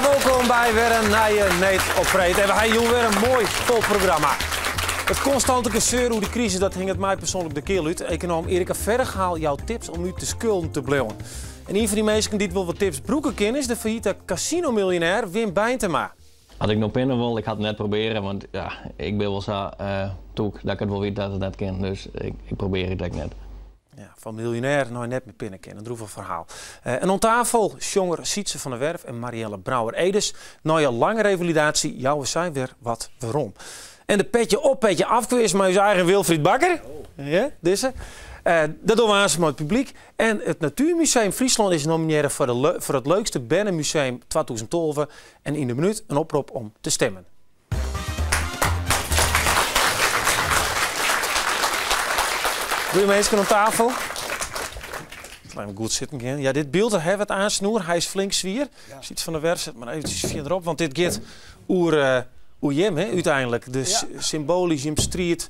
Ja, wolkom by wer in nije Need op Freed. En we ha jûn wer in moai fol programma. It konstante geseur oer de krisis, dat hinget my persoanlik de kiel út. Ekonoom Erika Verdegaal jout tips om út de skulden te bliuwen. En ien fan dy minsken dy't wol wat tips brûke kin is de fallite kasinomiljonêr Wim Beintema. As ik no pinne wol, ik ha it net probearre, want ja, ik bin wol sa tûk dat ik it wol wit dat it net kin, dus ik probearje it ek net. Ja, fan miljonêr nei net mear pinne kin, in droevich ferhaal. En oan tafel sjonger Sytze van der Werf en Marielle Brouwer-Edes. Nei in lange revalidaasje jouwe sy wer wat werom. En de petje op petje af quiz mei ús eigen Wilfried Bakker. Ja, dizze. Dat dogge we aanst mei it publyk. En it Natuermuseum Fryslân is nominearre foar it leukste bernemuseum 2012. En yn de minút in oprop om te stimmen. Goeie minsken oan tafel. Even goed sitten gean. Ja, dit byld, daar hebben we it aanst oer. Hy is flink swier. Ja. Sytze van der Werf, set mar eventsjes fierderop, want dit giet oer, oer jim, hè, úteinlik. De ja. symboalysk jim striid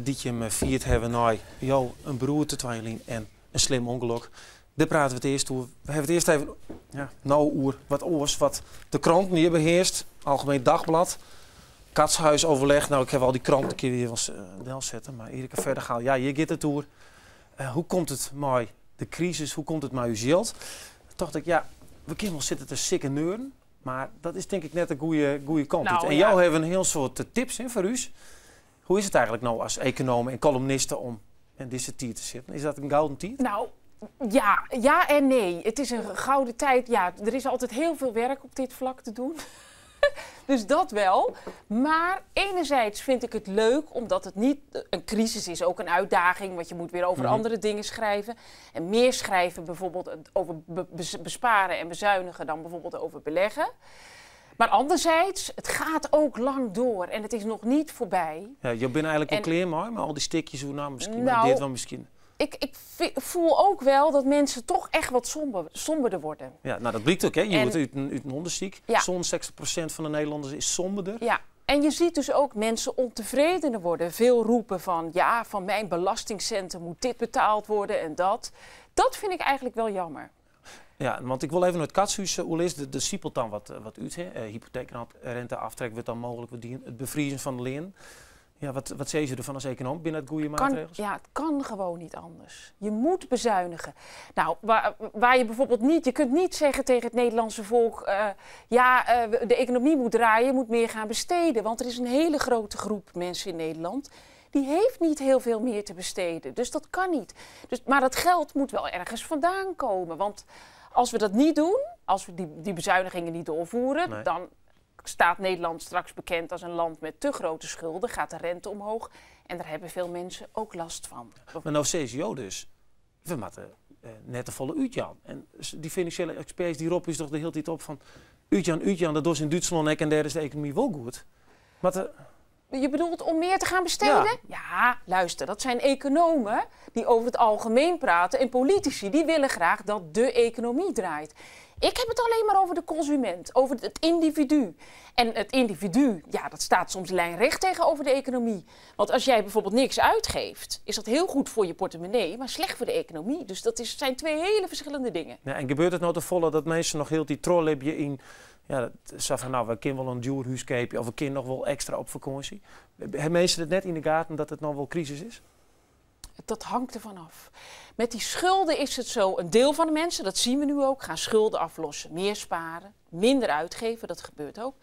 dy't jim fierd hawwe nei jo in beroerte twa jier lyn en in slim ûngelok. Dêr prate we it earst oer. We hawwe it earst even ja, no oer wat oars, wat de kranten hjir behearst. Algemeen Dagblad, Catshuisoverleg. No, ik haw al dy kranten kin hjir wol delsette, mar Erika Verdegaal, ja, hjir giet it oer. Hoe komt it mei de krisis, hoe komt it mei ús jild? Tocht ik, ja, we kinne wol sitte te sikkeneuren, mar dat is tink ik net de goede kant út. En jo hawwe in hiel soad tips hè, foar ús. Hoe is it eigentlik no as ekonoom en kolumniste om yn dizze tiid te sitten? Is dat in gouden tiid? Nou, ja, ja en nee. Het is een gouden tijd. Ja, er is altijd heel veel werk op dit vlak te doen. Dus dat wel. Maar enerzijds vind ik het leuk, omdat het niet een crisis is, ook een uitdaging, want je moet weer over andere dingen schrijven. En meer schrijven bijvoorbeeld over besparen en bezuinigen dan bijvoorbeeld over beleggen. Maar anderzijds, het gaat ook lang door en het is nog niet voorbij. Ja, je bent eigenlijk al klear mei, mei al dy stikjes, hoe nou miskien, Nou, dit wel miskien. Ik voel ook wel dat mensen toch echt wat somberder worden. Ja, nou dat blykt ek, hè. Je En wurdt út in ûndersyk. Ja. Sa'n 60% fan de Nederlanners is somberder. Ja, en je ziet dus ook mensen ontevredener worden. Veel roepen van, ja, van mijn belastingcenten moet dit betaald worden en dat. Dat vind ik eigenlijk wel jammer. Ja, want ik wol even nei it Catshûs oerlis. Der sipelt dan wat út. Hè. Hypoteekrenteaftrek wurdt dan mooglik wat dien. It befriezen fan de leanen. Ja, wat sizze jo derfan as ekonoom? Binne dat goede maatregels? Ja, het kan gewoon niet anders. Je moet bezuinigen. Nou, waar je bijvoorbeeld niet, je kunt niet zeggen tegen het Nederlandse volk, ja, de economie moet draaien, je moet meer gaan besteden. Want er is een hele grote groep mensen in Nederland die heeft niet heel veel meer te besteden. Dus dat kan niet. Maar dat geld moet wel ergens vandaan komen. Want als we dat niet doen, als we die bezuinigingen niet doorvoeren, dan staat Nederland straks bekend als een land met te grote schulden, gaat de rente omhoog en daar hebben veel mensen ook last van. Maar nou CCO dus, we moeten net te folle útjaan. En die financiële experts die roppen is toch de hele tijd op van útjaan, útjaan, dat doet in Duitsland en daar is de economie wel goed. Maar de Je bedoelt om meer te gaan besteden? Ja. Ja, luister, dat zijn economen die over het algemeen praten en politici die willen graag dat de economie draait. Ik heb het alleen maar over de consument, over het individu. En het individu, ja, dat staat soms lijnrecht tegenover de economie. Want als jij bijvoorbeeld niks uitgeeft, is dat heel goed voor je portemonnee, maar slecht voor de economie. Dus dat zijn twee hele verschillende dingen. Ja, en gebeurt het nou te volle dat mensen nog heel die trollibje in... Ja, dat zo van, nou, we kunnen wel een duur huis kopen of we kunnen nog wel extra op vakantie. Hebben mensen het net in de gaten dat het nou wel crisis is? Dat hangt ervan af. Met die schulden is het zo, een deel van de mensen, dat zien we nu ook, gaan schulden aflossen. Meer sparen, minder uitgeven, dat gebeurt ook.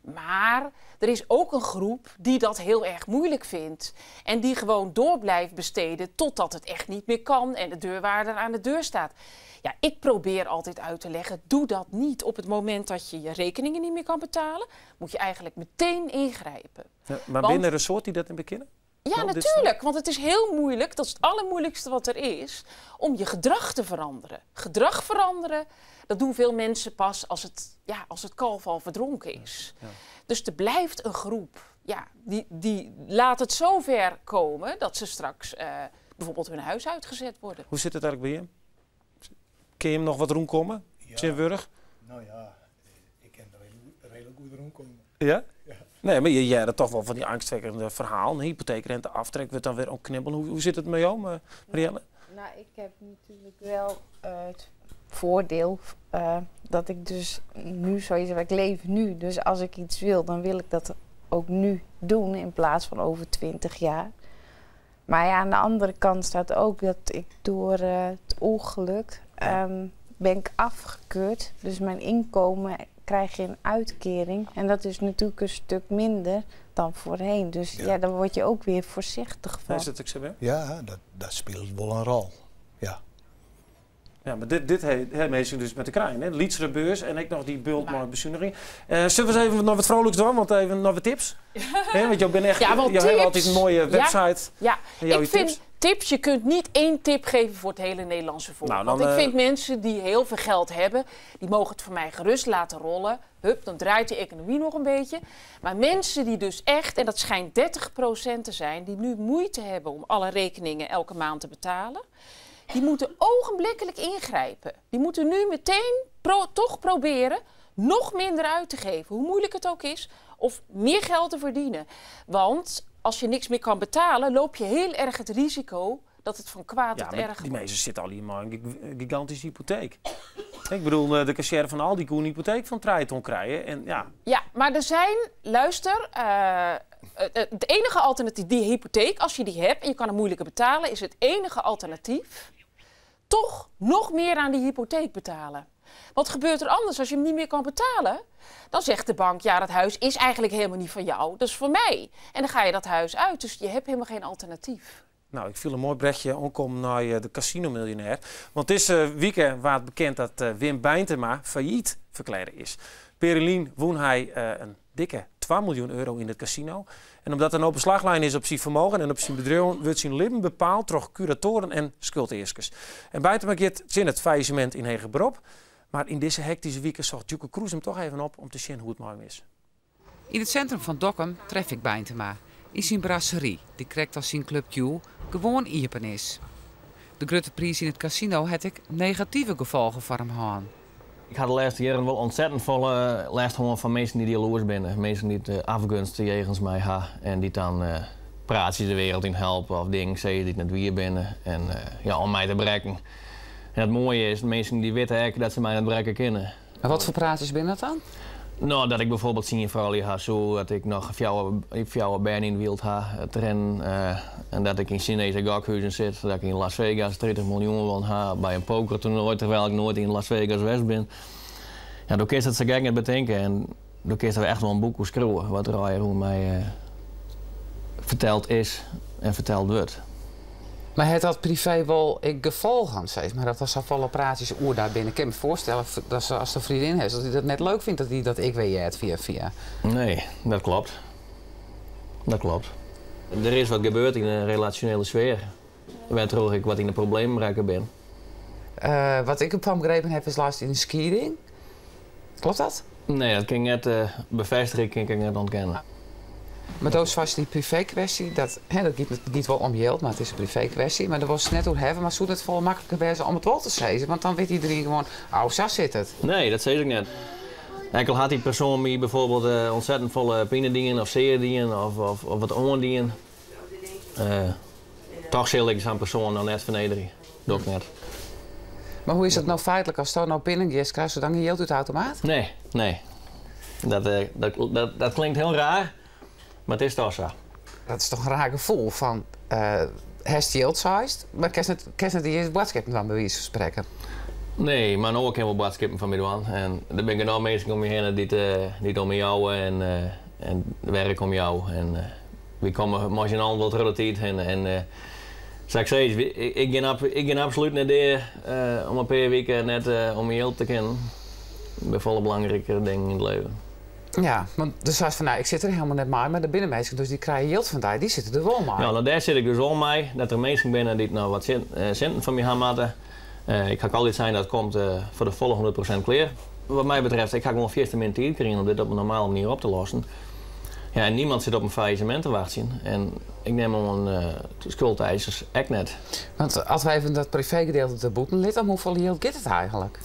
Maar er is ook een groep die dat heel erg moeilijk vindt. En die gewoon door blijft besteden totdat het echt niet meer kan en de deurwaarder aan de deur staat. Ja, ik probeer altijd uit te leggen, doe dat niet. Op het moment dat je je rekeningen niet meer kan betalen, moet je eigenlijk meteen ingrijpen. Ja, maar binnen een soort die dat in bekennen? Ja, Nou, dit is natuurlijk, want het is heel moeilijk, dat is het allermoeilijkste wat er is, om je gedrag te veranderen. Gedrag veranderen, dat doen veel mensen pas als het kalf al verdronken is. Dus er blijft een groep, ja, die laat het zover komen dat ze straks bijvoorbeeld hun huis uitgezet worden. Hoe zit het eigenlijk bij hem? Kun je hem nog wat rondkomen? Ja. Tsjintwurdich? Nou ja, ik ken er redelijk goed rondkomen. Ja? Ja. Nee, maar jij had toch wel van die angstwekkende verhaal. Een hypotheekrente aftrek wordt dan weer omknibbelen. Hoe zit het met jou, Marielle? Nou, ik heb natuurlijk wel het Voordeel dat ik dus nu zoiets heb, ik leef nu. Dus als ik iets wil, dan wil ik dat ook nu doen in plaats van over 20 jaar. Maar ja, aan de andere kant staat ook dat ik door het ongeluk ben ik afgekeurd. Dus mijn inkomen krijg je een uitkering. En dat is natuurlijk een stuk minder dan voorheen. Dus ja, daar word je ook weer voorzichtig van. Is dat ek sa? Ja, dat spilet wol in rol. Ja. Ja, mar dit hat minsken dus mei te krijen. Hè? Lytsere beurs en ek noch dy bult mei besuniging. Sille we ris even noch wat freoliks dwaan? Want even noch wat tips. Hè, want jo binne echt, Ja, want jo hawwe tips. altyd in moaie website. Ja, En jouw ik vind tips? Tips, je kunt niet één tip geven voor het hele Nederlandse volk. Nou, dan, Want ik vind mensen die heel veel geld hebben, die mogen het voor mij gerust laten rollen. Hup, dan draait de economie nog een beetje. Maar mensen die dus echt, en dat schijnt 30% te zijn, die nu moeite hebben om alle rekeningen elke maand te betalen, die moeten ogenblikkelijk ingrijpen. Die moeten nu meteen toch proberen nog minder uit te geven, hoe moeilijk het ook is, of meer geld te verdienen. Want als je niks meer kan betalen, loop je heel erg het risico dat het van kwaad Ja, tot maar erg die wordt. mensen zitten al in een gigantische hypotheek. Ik bedoel, de kassière van Aldi kon een hypotheek van 3 ton krijgen. En ja, Ja, maar er zijn, luister, het enige alternatief, die hypotheek, als je die hebt en je kan hem moeilijker betalen, is het enige alternatief toch nog meer aan die hypotheek betalen. Wat gebeurt er anders als je hem niet meer kan betalen? Dan zegt de bank, ja, dat huis is eigenlijk helemaal niet van jou, dat is voor mij. En dan ga je dat huis uit, dus je hebt helemaal geen alternatief. Nou, ik fiel in moai brechje oankommen nei de casino-miljonêr. Want dizze wike waard bekend dat Wim Beintema fallyt ferklearre is. Perilyn wûn hy in dikke 2 miljoen euro yn it kasino. En omdat der no beslach lein is op syn fermogen en op syn bedriuw, wurdt syn libben bepaald troch kuratoaren en skuldeaskers. En Beintema giet tsjin it fallisemint yn heger berop. Mar yn dizze hektyske wike socht Djoeke Kroes him toch even op om te sjen hoe't it mei him is. Yn it sintrum fan Dokkum tref ik Beintema. Yn syn brasserie, dy't krekt as syn Club Q gewoan iepen is. De grutte priis yn it kasino hat ek negative gefolgen foar him hân. Ik ha de lêste jierren wol ontzettend folle lêst hân fan minsken dy't jaloersk binne. Minsken dy't afgunst jegens my ha en dy't dan praatsjes de wereld yn helpe of dingen sizze dy't net wier binne. En ja, om my te brekken. En it moaie is, minsken dy witte ek dat se my net brekke kinne. Mar watfoar praatsjes binne dat dan? No, dat ik byfoarbyld tsien froulju ha soe, dat ik noch fjouwer bern yn it wyld ha, trennen, en dat ik yn Sineeske gokhuzen sit, dat ik yn Las Vegas 30 miljoen wûn ha by in pokertoernoai, terwyl ik noait yn Las Vegas west bin. Ja, do kinst it sa gek net betinke en do kinst der echt wol in boek oer skriuwe, wat der allegear oer my ferteld is en ferteld wurdt. Mar hat dat privee wol ek gefolgen, sis mar, dat der safolle praatsjes oer dy binne? Ik kin my foarstelle dat se as de freondin hat, dat dy dat net leuk fynt dat dy dat ek wer heart fia fia. Nee, dat kloppet. Dat kloppet. Der is wat gebeurd yn in relasjonele sfear, wêrtroch't ik wat yn de problemen rekke bin. Wat ik derfan begrepen ha, is lêst yn in skieding. Kloppet dat? Nee, dat kin ik net befêstigje, kin ik net ûntkennen. Mar dat was dy priveekwestje, dat, hè, dat giet wol om jild, mar it is in priveekwestje. Mar dêr wolst it net oer hawwe, mar soe it folle makliker wêze om it wol te sizzen? Want dan wit iderien gewoan, oh, sa sit it. Nee, dat sis ik net. Ek al hat dy persoan my byfoarbyld ontzettend folle pine dien of sear dien of wat oandien. Dochs sil ik sa'n persoan noch net fernederje. Doch ik net. Mar hoe is it no feitlik ast no binnen krijst dan gjin jild út de automaat? Nee. Dat klinkt hiel raar, mar it is dochs sa. Dat is dochs in raar gefoel fan hast jild seist, mar kinst net earst boadskippen dwaan, by wize fan sprekken. Nee, mar in oar kin wol boadskippen foar my dwaan. En der binne genôch minsken om my hinne dy't om my jouwe en wêr't ik om jou. En wy komme mei syn allen wol troch de tiid hinne. En sa't ik sis, ik gean absolút net dea om in pear wiken net om myn jild te kinnen. Der binne folle belangrikere dingen yn it libben. Ja, want do seist fan, no, ik sit der hielendal net mei, mar der binne minsken dus dy krije jild fan dy, dy sitte der wol mei. Ja, no, dêr sit ik dus wol mei, dat der minsken binne dy't noch wat sinten fan my ha moatte. Ik ha altyd sein dat komt foar de folle 100% klear. Wat my betreft, ik ha gewoan fierste min tiid krigen om dit op in normale manier op te lossen. Ja, en niemand sit op in fallisemint te wachtsjen. En ik nim oan de skuldeaskers ek net. Want as wy even dat priveegedeelte der bûten litte, om hoefolle jild giet it eigentlik?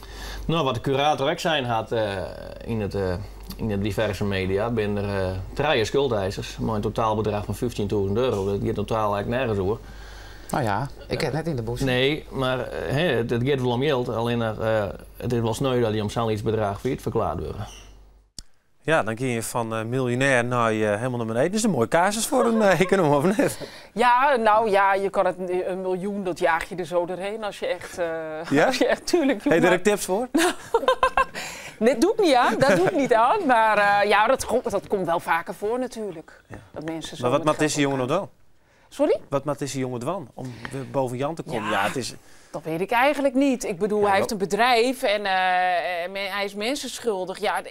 No, wat de kurator ek sein hat yn de diverse media, binne der trije skuldeaskers mei in totaalbedrach fan 15.000 euro. Dat giet totaal eigentlik nergens oer. No ja, ik ha it net yn de bûse. Nee, mar it giet wol om jild, allinnich it is wol sneu dat dy om sa'n lyts bedrach fallyt ferklearre wurde. Ja, dan gean je fan miljonêr nei helemaal nei beneden. Dat is in moaie kasus foar in ekonoom, of net? Ja, nou ja, je kan het, een miljoen, dat jaag je er zo doorheen als je echt, Ja? als je echt tuurlijk. Heb je daar ook tips voor? Nee, dat doe ik niet aan, dat doe ik niet aan. Maar ja, dat komt wel vaker voor natuurlijk. Dat mensen zo Maar wat met moet geld deze jongen nog doen? Sorry? Wat moet deze jongen doen om weer boven Jan te komen? Ja. Ja, het is... Dat weet ik eigenlijk niet. Ik bedoel, Ja, hij wel- heeft een bedrijf en hij is mensen schuldig. Ja,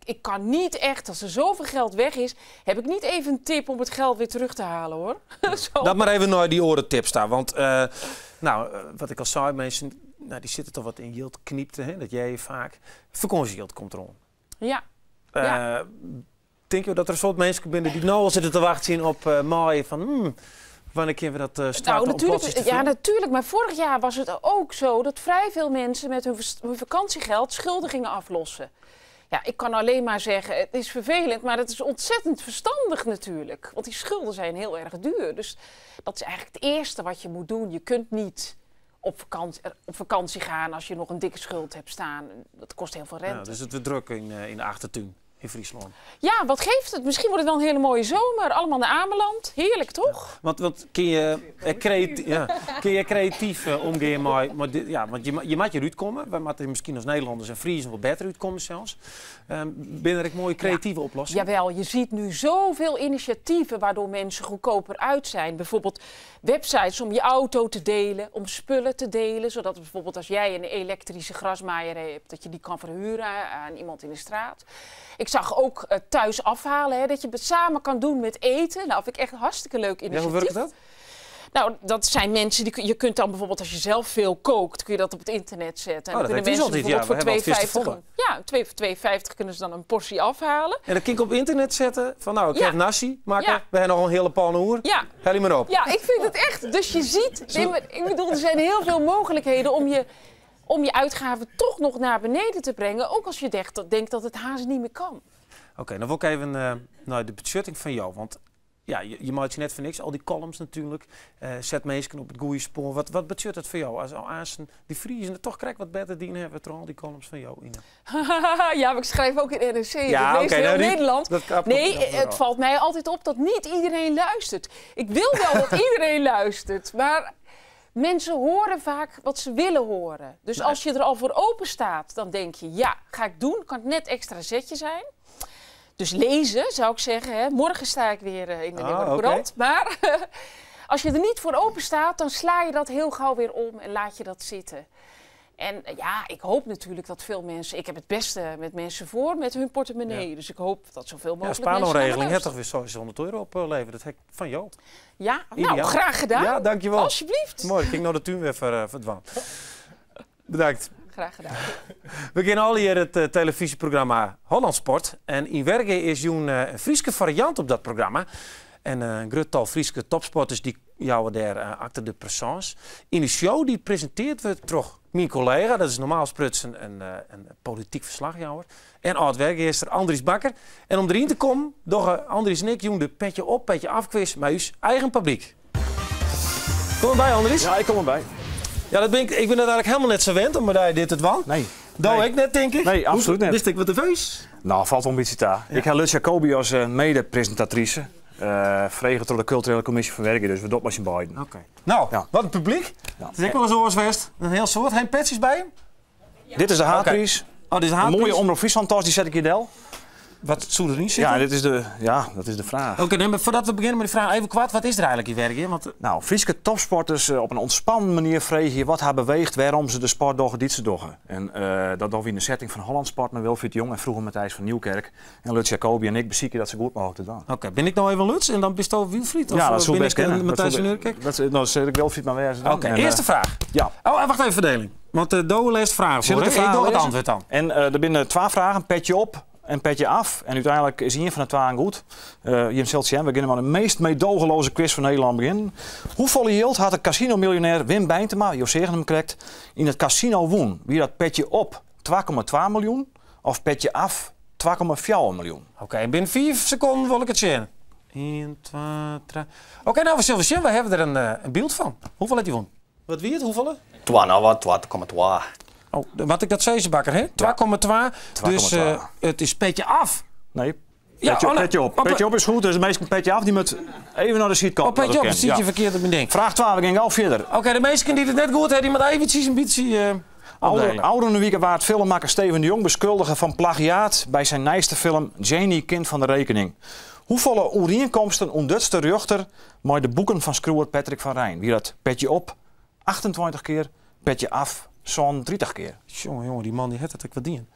ik kan niet echt, als er zoveel geld weg is, heb ik niet even een tip om het geld weer terug te halen, hoor. Zo. Dat maar even naar die orentip staan. Want wat ik al zei, mensen, die zitten toch wat in jild kniepte, hè? Dat jij vaak. Vakantiejild komt erom. Denk je dat er een soort mensen binnen die nou al zitten te wachten zien op mei van, wanneer kunnen we dat starten om plotjes te vullen? Natuurlijk. Maar vorig jaar was het ook zo dat vrij veel mensen met hun vakantiegeld schulden gingen aflossen. Ja, ik kan alleen maar zeggen, het is vervelend, maar het is ontzettend verstandig natuurlijk. Want die schulden zijn heel erg duur. Dus dat is eigenlijk het eerste wat je moet doen. Je kunt niet op vakantie gaan als je nog een dikke schuld hebt staan. Dat kost heel veel rente. Ja, dus het wordt druk in de achtertuin in Friesland. Ja, wat geeft het? Misschien wordt het wel een hele mooie zomer. Allemaal naar Ameland. Heerlijk, toch? Ja. Want, want kun je ja, kun je creatief omgaan met dit, ja, want je moet je eruit komen. Wij moeten misschien als Nederlanders en Friesen wel beter uitkomen zelfs. Binnen er mooie creatieve oplossingen? Jawel, je ziet nu zoveel initiatieven waardoor mensen goedkoper uit zijn. Bijvoorbeeld websites om je auto te delen, om spullen te delen. Zodat bijvoorbeeld als jij een elektrische grasmaaier hebt, dat je die kan verhuren aan iemand in de straat. Ik zag ook thuis afhalen, hè, dat je het samen kan doen met eten. Nou, vind ik echt een hartstikke leuk Ja, hoe werkt initiatief. dat? Nou, dat zijn mensen die je kunt dan bijvoorbeeld als je zelf veel kookt, kun je dat op het internet zetten. En Oh, dan dat kunnen weet ik mensen dus altijd. Ja, bijvoorbeeld we voor hebben al vis te 2,50 volle. een, ja, twee voor 2,50 kunnen ze dan een portie afhalen. En dat kan ik op internet zetten van nou, ik heb nasi maken, we hebben nog een hele pan oer. Haal die maar op. Ja, ik vind het echt. Dus je ziet, nee, maar ik bedoel, er zijn heel veel mogelijkheden om je uitgaven toch nog naar beneden te brengen. Ook als je denkt dat het haast niet meer kan. Oké, dan wil ik even naar de budgetting van jou. Want ja, je maakt je net voor niks. Al die columns natuurlijk. Zet mensen op het goede spoor. Wat budget het voor jou? Als al aanstaan die Friesen het toch krijgt wat beter dienen hebben, we al die columns van jou in. Ja, maar ik schrijf ook in NRC. Ja, dat leest oké, heel nou, die- Nederland. dat kapt Nee, op- dat het wel. valt mij altijd op dat niet iedereen luistert. Ik wil wel dat iedereen luistert, maar mensen horen vaak wat ze willen horen. Dus als je er al voor open staat, dan denk je, ja, ga ik doen. Kan het net extra zetje zijn. Dus lezen, zou ik zeggen. Hè. Morgen sta ik weer in de Leeuwarden Courant. Maar als je er niet voor open staat, dan sla je dat heel gauw weer om en laat je dat zitten. En ja, ik hoop natuurlijk dat veel mensen... Ik heb het beste met mensen voor, met hun portemonnee. Dus ik hoop dat zoveel Ja, mogelijk mensen naar me spaarloonregeling heeft toch luisteren. weer zo'n 600 euro opleveren. Dat heb ik van jou. Ja, nou, Ideaal. graag gedaan. Ja, dankjewel. Alsjeblieft. Mooi, ik ging naar de tuin weer verdwaald. Bedankt. Graag gedaan. We kennen al hier het televisieprogramma Holland Sport. En in Wergen is joen een Frieske variant op dat programma. En een groot tal Frieske topsporters die jouwen daar acte de présence. In de show die presenteerd wordt door mijn collega, dat is normaal sprutsen een politiek verslagjouwer. En oud-werkgeester Andries Bakker. En om erin te komen, doggen Andries en ik joen de petje op, petje af quiz met uw eigen publiek. Kom erbij, Andries. Ja, ik kom erbij. Ja, dat ben ik, ik ben het eigenlijk helemaal net zo wend om bij dit het wan. Nee. Dat Nee. ik net, denk ik. Nee, absoluut net. Wist ik wat de veus? Nou, valt wel een beetje ta. Ik heb Lutz Jacobi als mede-presentatrice. Vregen door de culturele commissie van Werken, dus we doen maar zijn beiden. Oké. Nou, Ja. wat een publiek. Ja. Het is ook wel eens oorswest. Een heel soort. Geen petjes bij hem? Dit is de haatprijs. Oh, dit is de Een haatprijs. mooie Omroep Friesland tas, die zet ik hier del. Wat zou er niet zitten? Ja, dit is de, ja, dat is de vraag. Oké, nee, maar voordat we beginnen met de vraag, even kwart, wat is er eigenlijk in Werken? Want Nou, Frieske topsporters op een ontspannen manier vregen je wat haar beweegt, waarom ze de sport doggen die ze doggen. En dat doen we in de setting van Holland Sport met Wilfried Jong en vroeger Matthijs van Nieuwkerk. En Lutz Jacobi en ik bezieken dat zo goed mogelijk te doen. Oké, ben ik nou even Lutz en dan ben je Wilfried? Of ja, dat zou ben best ik, kennen. Matthijs Dat van zou- Nieuwkerk? Dat, nou, zet ik Wilfried maar weer eens dan. Oké, En, eerste vraag. Ja. Oh, en wacht even, verdeling. Want de Doe leest vragen Zal voor. ik de hè? vragen Ik doe het lezen? antwoord dan. En er binnen 2 vragen, petje op en petje af. En uiteindelijk is één van de 2 goed. Jim zult zien, we beginnen maar de meest meedogenloze quiz van Nederland beginnen. Hoeveel yield had de casino-miljonair Wim Beintema, Jo zeggen hem correct, in het casino woon? Wie dat petje op 2,2 miljoen of petje af 2,4 miljoen? Oké, en binnen 4 seconden wil ik het zien. Ien, twa, trije. Oké, no, we sille sjen. We hawwe der in, eh, in byld fan. Hoefolle hat hy wûn? Wat wie it? Hoefolle? Twa, no wat, 2,2. Oh, moat ik dat sizze, Bakker, hè? 2,2. Dus eh, it is petje af. Nee. Ja, Petje, oh, nee. petje op. Op- Petje op is goed, dus de meesten petje af. Die moet even naar de zijkant. Oh, petje dat op, kan. dan zit je Ja. verkeerd op mijn ding. Vraag 2, we gaan gauw verder. Oké, de meesten die het net goed hebben, die moet eventjes een beetje... eh Ouder, opdelen. ouder week waard filmmaker Steven de Jong beschuldigen van plagiaat bij zijn nieuwste film Janie, kind van de rekening. Hoevolle oerienkomsten ontdutste de rechter met de boeken van schroer Patrick van Rijn? Wie dat petje op 28 keer, petje af zo'n 30 keer. Jongen, jongen, die man die heeft het ik wat dien.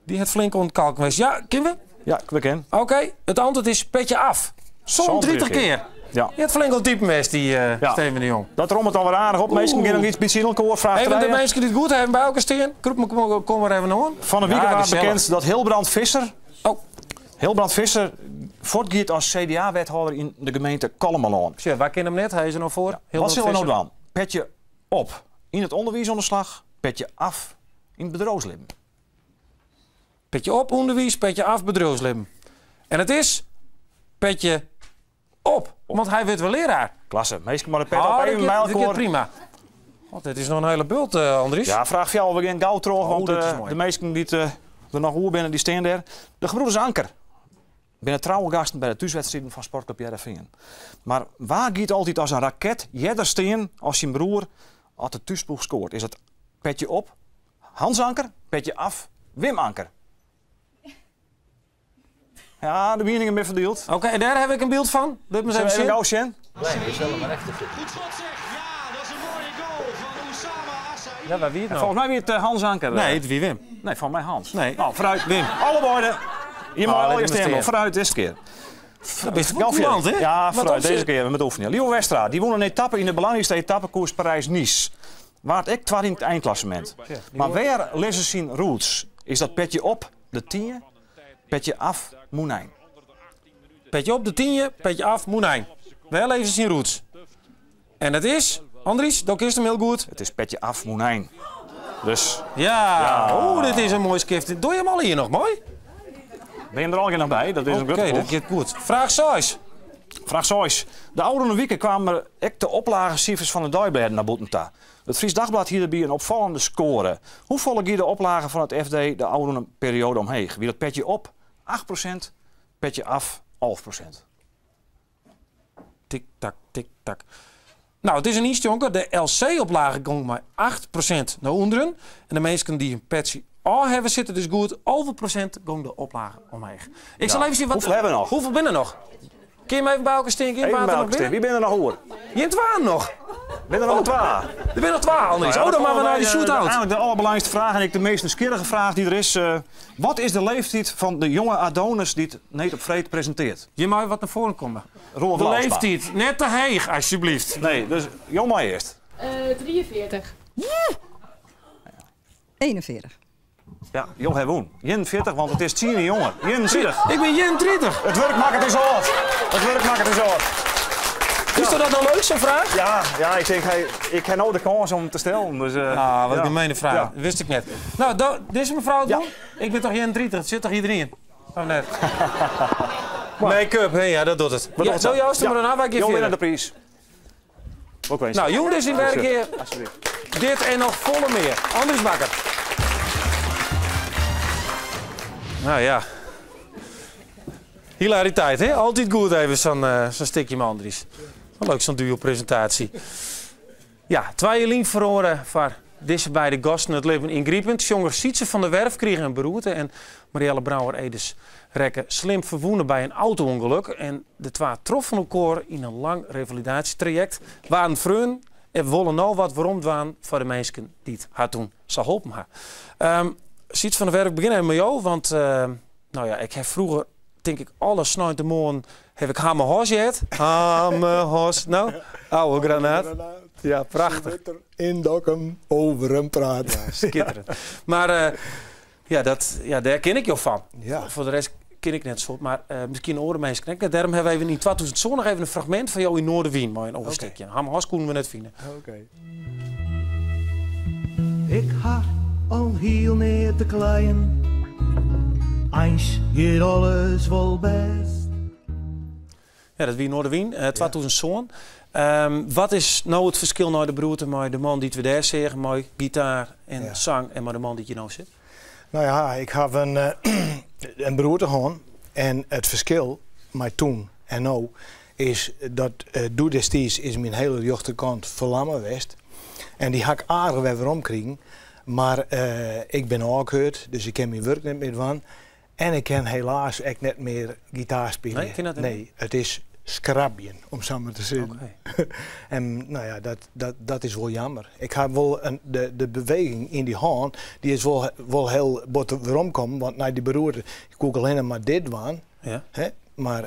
Die het flink ontkalkt geweest. Ja, kunnen we? Ja, we ken. Oké, het antwoord is petje af. Zo'n Zo'n 30 30 keer. Ja. Je hebt flink ontdiepen geweest, die eh Ja. Steven de Jong. Dat rommelt alweer aardig op. Meesten Oeh. gaan nog iets bij elkaar. Vraag Even de drie. mensen die het goed hebben bij elkaar staan. Kroep me, kom, kom maar even aan. Van de week Ja, werd gezellig. bekend dat Hilbrand Visser. Oh. Hilbrand Visser voortgaat als CDA-wethouder in de gemeente Kollemeloon. Tja, wij kennen hem net, hij is er nog voor. Heel Wat zullen we nou doen? Petje op in het onderwijs onderslag, petje af in het bedrijfsleven. Petje op onderwijs, petje af bedrijfsleven. En het is petje op, want hij werd wel leraar. Klasse, meestal maar de pet Ah, op dat even gaat- bij dat gaat elkaar. prima. God, dit is nog een hele bult, eh, Andries. Ja, vraag jou, we gaan gauw terug, Oh, want dat is eh, mooi. de meesten die het, er nog oer binnen, die staan daar. De gebroeders Anker binnen trouwe gasten bij de thuiswedstrijden van Sportclub Heerenveen. Maar waar giet altijd als een raket jedder steen als zijn broer als de thuisploeg scoort? Is het petje op, Hans Anker, petje af, Wim Anker? Ja, de meningen zijn verdeeld. Oké, en daar heb ik een beeld van. Laat me eens Zullen even we even zien. gauw zien? Ja, waar wie het nou? Volgens mij wie het eh, Hans Anker. eh. Nee, het wie Wim. Nee, van mij Hans. Nee. Nou, vooruit. Wim. Alle woorden. Je mag Ah, al laat je hem stemmen. staan. Vooruit deze keer. Dat is wel Gauw verder. coulant, hè? Ja, Wat vooruit opzet. deze keer met oefenen. Leo Westra, die won een etappe in de belangrijkste etappekoers Parijs-Nice. Waar het ik twaalf in het eindklassement. Maar waar lezen zijn roots? Is dat petje op de tiende, petje af Moenijn? Petje op de tienje, petje af, Moenijn. Wel even zijn roots. En dat is, Andries, dat is hem heel goed. Het is petje af Moenijn. Dus Ja, oeh, dit is een mooi skift. Doe je hem al hier nog, mooi? ben je er al geen nog bij? Dat is een Oké, grote dat ploeg. gaat goed. Vraag 6. Vraag 6. De oude weken kwamen er ook de oplagecijfers van de Dagbladen naar Boetenta. Het Fries Dagblad hierbij een opvallende score. Hoe volle de oplagen van het FD de oude periode omheen? Wie dat petje op 8%, petje af 11%. Tik, tak, tik, tak. Nou, het is een iets, jonker. De LC-oplage ging maar 8% naar onderen. En de mensen die een petje al hebben zitten dus goed. 11% ging de oplage omheen. Ik zal even zien wat... Hoeveel hebben we nog? Hoeveel binnen nog? Kun je hem even bij elkaar stinken? Even bij Water nog elkaar staan. binnen? Wie ben er nog hoor? Je hebt twaalf nog. Ben er nog twee? Er zijn nog twaalf, Andries. Nou ja, oh, dan maar we komen naar die wij, shootout. Eigenlijk de allerbelangrijkste vraag en ik de meest nieuwsgierige vraag die er is. wat is de leeftijd van de jonge Adonis die het Neet op Vreed presenteert? Je mag wat naar voren komen. Roel De Vlaamsma. leeftijd. Net te heeg, alsjeblieft. Nee, dus jong maar eerst. 43. 41. Ja, jong hij woon. 41, want het is 10 jongen. 41. Ik ben 31. Het werk maakt het is oud. Het werk maakt het is oud. Is dat nou leuk, zo'n vraag? Ja, ja, ik denk, hij, ik heb nou de kans om te stellen. Dus, Ah, wat ja. een gemene vraag. Ja. Dat wist ik net. Nou, deze mevrouw het Ja. doen? Ik ben toch 31, het zit toch iedereen? Oh, net. Make-up, hè? Ja, dat doet het. Wat Ja, doet nou, het? juist, maar daarna wij Jong winnen de verder. prijs. Ook eens. Nou, jong is in werk hier. Alsjeblieft. Dit en nog volle meer. Andries Bakker. Nou ja. Hilariteit, hè? Altijd goed even zo'n zo'n stukje met Andries. Wel leuk, zo'n duo-presentatie. Ja, twee lien verloren voor deze beide gasten het leven ingrijpend. Jonger Sietse van der Werf kreeg een beroerte en Marielle Brouwer-Edes rekken slim verwoenen bij een auto-ongeluk. En de twee troffen elkaar in een lang revalidatietraject. Waren vreun en willen nou wat waarom dwaan voor de mensen die het haar toen zal helpen haar. Sietse van der Werf, ik begin even met jou, want nou ja, ik heb vroeger, denk ik, alle de morgen heb ik Hamerhos gehad. Hamerhos, nou, oude granaat. Ja, prachtig. In Dokkum over hem praat. Schitterend. Maar ja, dat, ja, daar ken ik jou van. Ja. Voor de rest ken ik net zo, maar misschien oren mensen knikken. Daarom hebben we even in 2000 nog even een fragment van jou in Noardewyn, maar een overstekje. Hamerhos konden we net vinden. Oké. Ik ha al heel neer te kleien. Eens gaat alles wel best. Ja, dat wie Noardewyn, 2007. Wat is no it ferskil nei de beroerte mei de man dy't we dêr seagen mei gitaar en sang en mei de man dy't hjir no sit? No ja, ik haw in beroerte hân en it ferskil mei toen en no is dat doe destiids is myn hiele rjochterkant ferlamme west en dy ha ik aardich wer werom krigen, mar ik bin ôfkeurd, dus ik kin myn wurk net mear dwaan en ik kin helaas ek net mear gitaar spylje. Nee, kin dat net? Nee, it is skrabjen, om sa mar te sizzen. En no ja, dat is wol jammer. Ik ha wol de beweging yn dy hân, dy is wol hiel bot weromkommen, want nei dy beroerte koe ik allinne mar dit dwaan. Hè? Mar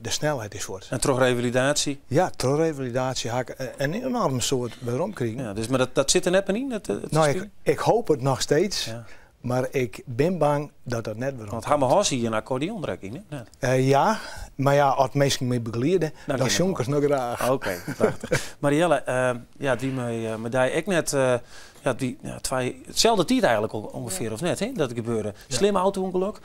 de snelheid is fuort. En troch revalidaasje? Ja, troch revalidaasje ha ik in enoarm soad weromkrigen. Ja, dus, mar dat sit der net mear yn? It No, spyljen? ik hoop it noch steeds, mar ik bin bang dat dat net werom Want komt. Hamme Hos hie in akkordeon der ek yn, hè? Net? Ja, mar ja, as minsken my begeliede, Dan dan kin it sjong ik wol. es noch graach. Oké, prachtich. Mariëlle, ja, it wie mei dy ek net, ja, dy, ja, twa, itselde tiid eigentlik ûngefear, of net, hè, dat it gebeurde. Slim auto-ûngelok.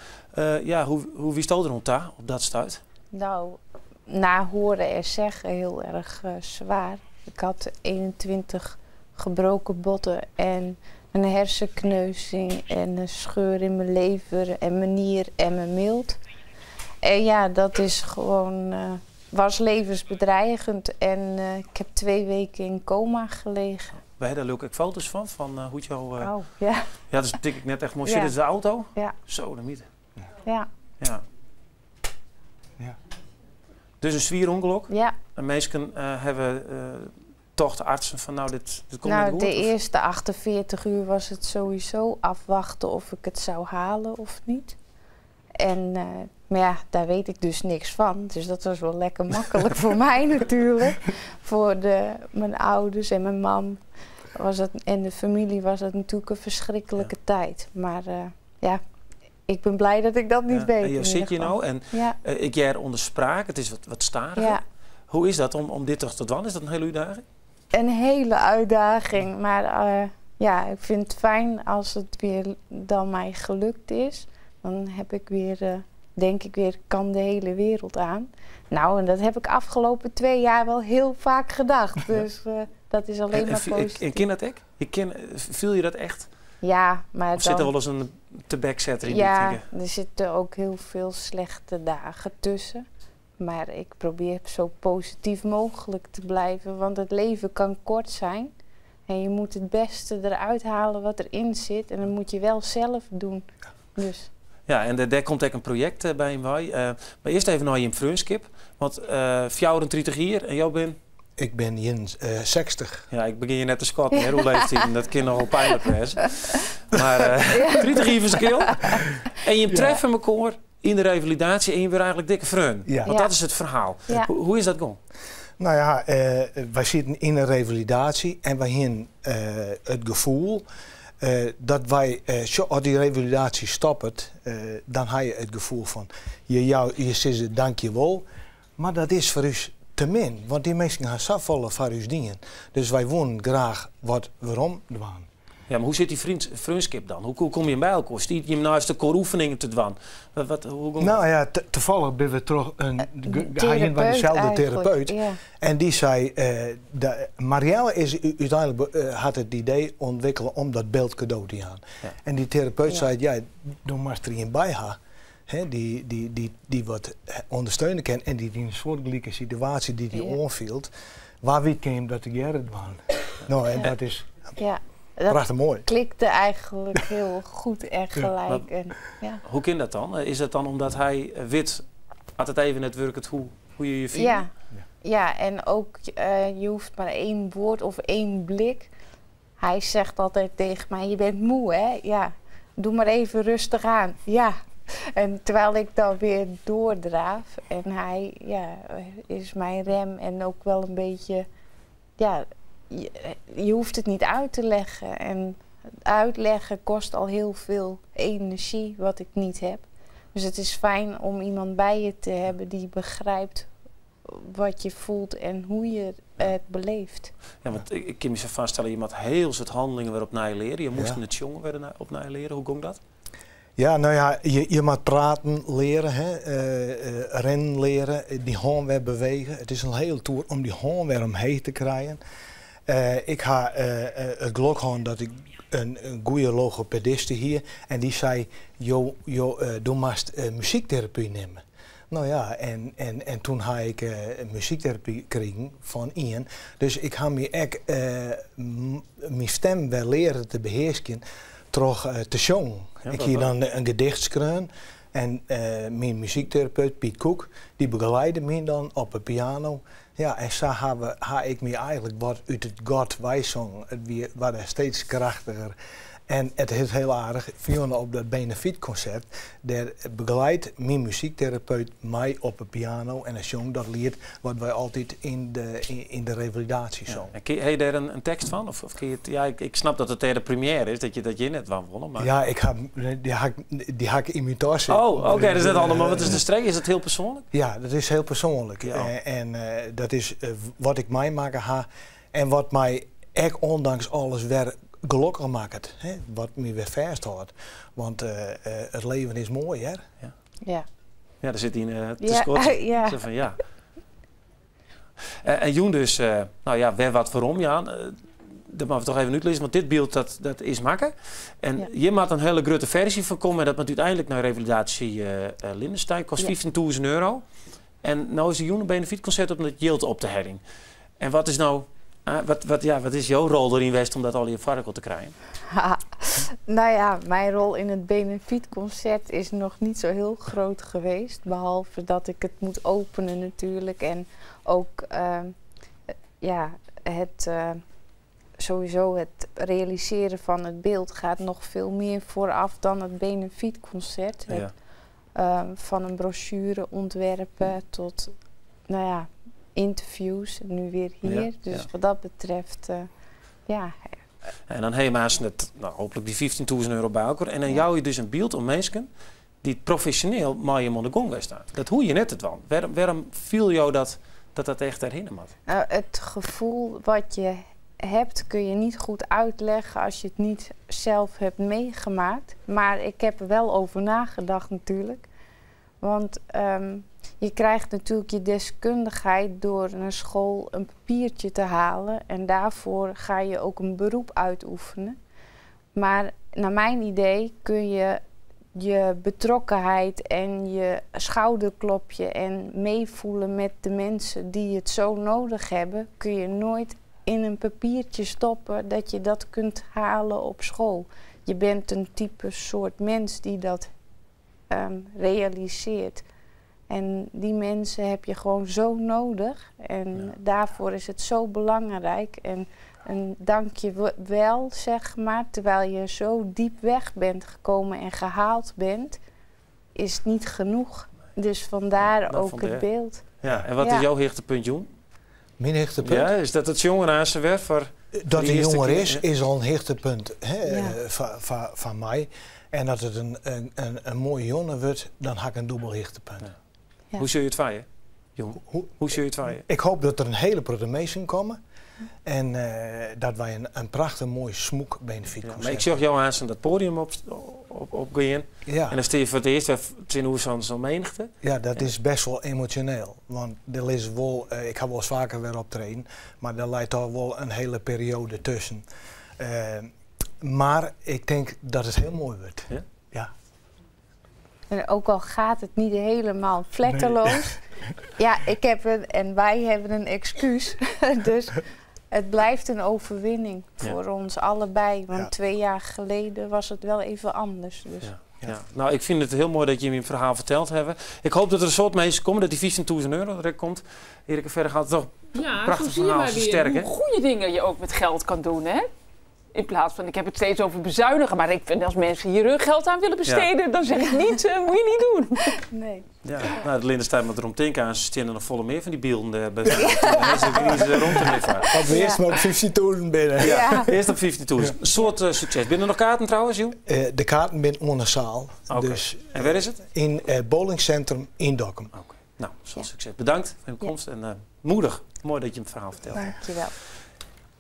Ja, hoe wiesto der oan ta op dat stuit? Nou, na horen en zeggen heel erg zwaar. Ik had 21 gebroken botten en een hersenkneuzing en een scheur in mijn lever en mijn nier en mijn milt. En ja, dat is gewoon, was levensbedreigend en ik heb 2 weken in coma gelegen. Wy ha dêr leau ik ek foto's fan hoe't jo, Oh, ja. Ja, dat is tink ik net echt moai. Ja. Dit is de auto? Ja. Zo, de mythe. Ja. Ja. Dus in swier ûngelok? Ja. En minsken hawwe tocht, artsen, fan nou, dit komt Nou, net goed, de of? eerste 48 uur was het sowieso afwachten of ik het zou halen of niet. En, maar ja, daar weet ik dus niks van. Dus dat was wel lekker makkelijk voor mij natuurlijk. Voor mijn ouders en mijn man was dat, en de familie was dat natuurlijk een verschrikkelijke tijd. Maar ja, ik ben blij dat ik dat niet weet, En je in zit ieder hier geval. nou en ik jij onder spraak, het is wat stariger. Hoe is dat om dit toch te doen? Is dat een hele uitdaging? Een hele uitdaging, maar ja, ik vind het fijn als het weer dan mij gelukt is. Dan heb ik weer, denk ik weer, kan de hele wereld aan. Nou, en dat heb ik afgelopen 2 jaar wel heel vaak gedacht. Dus dat is alleen maar positief. En ken dat ik? Viel je dat echt? Ja, maar Of zit er dan wel eens een tebekzetter in? Ja, Die dingen? er zitten ook heel veel slechte dagen tussen. Maar ik probeer zo positief mogelijk te blijven, want het leven kan kort zijn. En je moet het beste eruit halen wat erin zit. En dat moet je wel zelf doen. Dus. Ja, en daar komt ook een project bij hem bij. Maar eerst even naar je freunskip. Want 34 hier en jou bent? Ik ben Jens 60. Ja, ik begin je net te schatten, hè, hoe leeft hij? Dat kan nogal pijnlijk wezen. Maar 30 jaar verschil. En je treft elkaar in de revalidatie en je bent eigenlijk dikke freun. Want dat is het verhaal. Hoe is dat gegaan? Nou ja, wij zitten in een revalidatie en wij hebben het gevoel dat wij, als die revalidatie stopt, dan heb je het gevoel van, je zegt dank je wel, maar dat is voor u te min, want die mensen gaan zo volle voor u dienen. Dus wij wonen graag wat waarom doen. Ja, maar hoe zit die vriendschap dan? Hoe kom je bij elkaar? Stiet je hem naast de kooroefeningen te dwan? Hoe komt dat? Toevallig ben we terug een Therapeut hij bij dezelfde eigenlijk, therapeut. ja. En die zei, de, Marielle is uiteindelijk had het idee ontwikkelen om dat beeld cadeau te gaan. En die therapeut zei, ja, doe maar er een bij haar. Hè, die wat ondersteunen kan en die in een soortgelijke situatie die die onviel, waar wie kan hem dat de jaren doen? Nou, en dat is Dat prachtig mooi. klikte eigenlijk heel goed en gelijk. Maar En, ja. Hoe kan dat dan? Is dat dan omdat hij weet, had het even net werkt hoe je je voelt? Ja. Ja, en ook je hoeft maar 1 woord of 1 blik. Hij zegt altijd tegen mij, je bent moe hè? Ja, doe maar even rustig aan. Ja. En terwijl ik dan weer doordraaf en hij, ja, is mijn rem en ook wel een beetje, ja, je hoeft het niet uit te leggen. En uitleggen kost al heel veel energie wat ik niet heb. Dus het is fijn om iemand bij je te hebben die begrijpt wat je voelt en hoe je het beleeft. Ja, want ik kan me zo vaststellen, je moet heel soort handelingen weer opnieuw leren. Je moest Ja. het jongen weer opnieuw leren. Hoe ging dat? Ja, no ja, je moat praten leare, hè, rinnen leare, dy hân wer bewege. It is in hiele toer om dy hân wer omheech te krijen. Ik ha it gelok hân dat ik in goede logopediste hie en dy sei, jo, jo, do moatst muzykterapy nimme. No ja, en toen ha ik muzykterapy krigen fan ien. Dus ik ha my ek myn stim wer leare te behearskjen troch te sjongen. Ik hie dan in gedicht skreaun en myn muzykterapeut Piet Koek, dy begeleide my dan op 'e piano. Ja, en sa ha ik my eigentlik wat út it gat weisongen. It wie waard steeds krachtiger. En it is hiel aardich, Fiona op dat benefytkonsert, dêr begeleidt myn muzykterapeut my op 'e piano en dan sjong dat liet wat wy altyd yn de revalidaasje songen. En ha je dêr in tekst fan? Of kin je it, ja, ik snap dat it dêr de première is, dat je net dwaan wolle, mar... Ja, ik ha, dy ha ik yn myn tas sitten. Oh, oké, dat is net handich, mar wat is de strek? Is dat hiel persoanlik? Ja, dat is hiel persoanlik. En dat is wat ik meimakke ha en wat my ek ondanks alles wer gelokkich makket. Hè? Wat my wer fêsthâldt. Want it leven is moai, hear. Ja. Ja. Ja, der sit yn te skodzjen. Ja. Sa fan, ja. En jûn dus, no ja, wer wat werom jaan. Dat moatte we toch even útlizze, want dit byld dat is makke. En hjir moat in hiele grutte ferzje fan komme en dat moat úteinlik nei revalidaasje Lyndensteyn. Kost 15.000 euro. En no is der jûn in benefytkonsert om dat jild op te heljen. En wat is no, wat, ja, wat is jo rol deryn west om dat allegear foar elkoar te krijen? Nou ja, mijn rol in het benefietconcert is nog niet zo heel groot geweest. Behalve dat ik het moet openen natuurlijk. En ook ja, het, sowieso het realiseren van het beeld gaat nog veel meer vooraf dan het benefietconcert. Het, van een brochure ontwerpen tot, nou ja, interviews. Nu weer hier. Dus wat dat betreft, ja. En dan ha je net, no, hooplik dy 15.000 euro by elkoar. En dan jou je dus in byld oan minsken dy't profesjoneel mei jim oan de gong stean. Dat hoege je net te dwaan. Wêrom fiel jo dat dat, dat echt derhinne moat? Nou, het gevoel wat je hebt kun je niet goed uitleggen als je het niet zelf hebt meegemaakt. Maar ik heb er wel over nagedacht natuurlijk. Want je krijgt natuurlijk je deskundigheid door naar school een papiertje te halen. En daarvoor ga je ook een beroep uitoefenen. Maar naar mijn idee kun je je betrokkenheid en je schouderklopje en meevoelen met de mensen die het zo nodig hebben, kun je nooit in een papiertje stoppen dat je dat kunt halen op school. Je bent een type soort mens die dat realiseert. En die mensen heb je gewoon zo nodig. En daarvoor is het zo belangrijk. En een dank je wel, zeg maar, terwijl je zo diep weg bent gekomen en gehaald bent, is niet genoeg. Dus vandaar ook vandaar. het beeld. Ja, en wat is jouw hichtepunt, Joen? Mijn hichtepunt? Ja, is dat het jongen aan zijn werf voor Dat de de eerste jonger keer, is, ja? is al een hichtepunt, hè, van mij. En dat het een mooie jongen wordt, dan ha ik een dûbel hichtepunt. Hoe zul je het vieren, Jong? Hoe zul je het vieren? Ik hoop dat er een hele grote meesten komen. En dat wij een prachtig mooi smoek benefietconcert Ja, maar ik zag jou aan dat podium op gaan. En dan sta je voor het eerst even in hoe zo'n menigte. Ja, dat is best wel emotioneel. Want er is wel, ik heb wel eens vaker weer optreden, maar daar lijkt al wel een hele periode tussen. Maar ik denk dat het heel mooi wordt. Ja? Ja. En ook al gaat het niet helemaal vlekkeloos. Ja, ik heb een, en wij hebben een excuus. Dus het blijft een overwinning voor ons allebei. Want 2 jaar geleden was het wel even anders. Dus. Ja. Nou, ik vind het heel mooi dat je je verhaal verteld hebt. Ik hoop dat er een soort mensen komen, dat die 15.000 euro er komt. Erika, verder gaat het toch Ja, prachtig zo zie je verhaal, maar zo weer sterk, hoe hè? goede dingen je ook met geld kan doen, hè? In plaats van, ik heb het steeds over bezuinigen, maar ik vind als mensen hier hun geld aan willen besteden, dan zeg ik niet, moet je niet doen. Nee. Ja, nou, de Lyndensteyn moet erom denken aan, ze staan er nog volle meer van die beelden bij de ze rond te liggen. Op eerst maar op 15.000 binnen. Ja, eerst op 15.000. Een soort succes. Binnen nog kaarten trouwens, Joen? De kaarten binnen onder zaal. Dus, en waar is het? In het bowlingcentrum in Dokkum. Oké. Nou, zo'n succes. Bedankt voor je komst en moedig. Mooi dat je het verhaal vertelt. Dankjewel.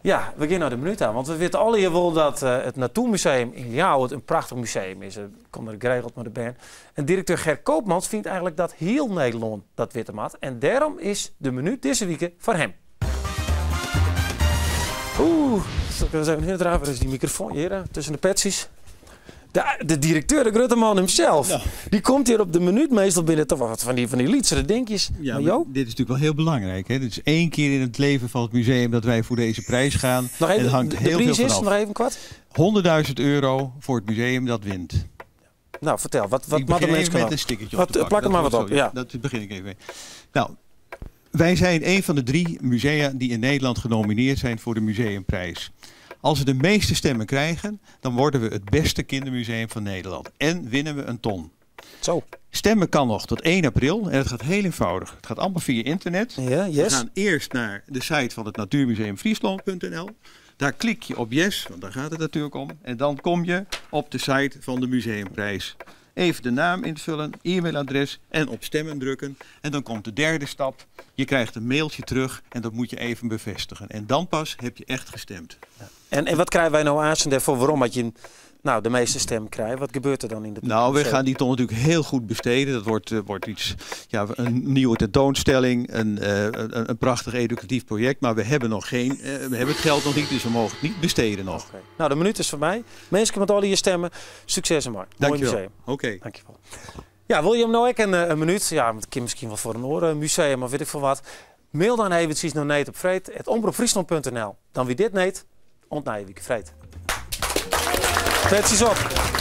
Ja, we gean nei de minuut ta, want we witte allegear wol dat it Natoermuseum yn Ljouwert in prachtich museum is. Ik kom der geregeld mei de bern. En direkteur Ger Koopmans fynt eigenlik dat hiel Nederlân dat witte moat en dêrom is de minuut dizze wike foar him. Oeh, sil ik ris even hinne drave? Wêr is dy mikrofoan? Hjir, tusken de petsjes. De, de direkteur, de grutte man himself, die komt hier op de minuut. Meestal binne it toch wat van die lytsere dinkjes. Ja, maar jo? Dit is natuurlijk wel heel belangrijk. Hè? Dit is één keer in het leven van het museum dat wij voor deze prijs gaan. Nog even, en hangt de heel prijs veel is, vanaf. nog even kwart? 100.000 euro voor het museum dat wint. Nou, vertel, wat Ik moet de begin mensen even met kunnen? een stickertje op Wat, te plakken. plak er Dat maar wat wordt op, zo, ja. Dat begin ik even mee. Nou, wij zijn een van de 3 musea die in Nederland genomineerd zijn voor de museumprijs. Als we de meeste stemmen krijgen, dan worden we het beste kindermuseum van Nederland. En winnen we een ton. Zo. Stemmen kan nog tot 1 april en het gaat heel eenvoudig. Het gaat allemaal via internet. Ja, yes. We gaan eerst naar de site van het natuurmuseumfriesland punt N L. Daar klik je op yes, want daar gaat het natuurlijk om. En dan kom je op de site van de museumprijs. Even de naam invullen, e-mailadres en op stemmen drukken. En dan komt de derde stap. Je krijgt een mailtje terug en dat moet je even bevestigen. En dan pas heb je echt gestemd. Ja. En wat krijgen wij nou aan daarvoor? Waarom had je nou, de meeste stem krijgt? Wat gebeurt er dan in de We museum? gaan die ton natuurlijk heel goed besteden. Dat wordt iets, ja, een nieuwe tentoonstelling, een prachtig educatief project. Maar we hebben nog geen, we hebben het geld nog niet, dus we mogen het niet besteden nog. Oké. Nou, de minuut is voor mij. Mensen met al je stemmen. Succes en mooi. Mooi Dankjewel. museum. Oké. Dankjewel. Ja, wil je hem nou ook een minuut? Ja, want ik kan misschien wel voor een orenmuseum of weet ik veel wat. Mail dan eventjes naar need op freed at omroep friesland punt N L. Dan wie dit neemt, ontnij je week vreed. Zet ze op.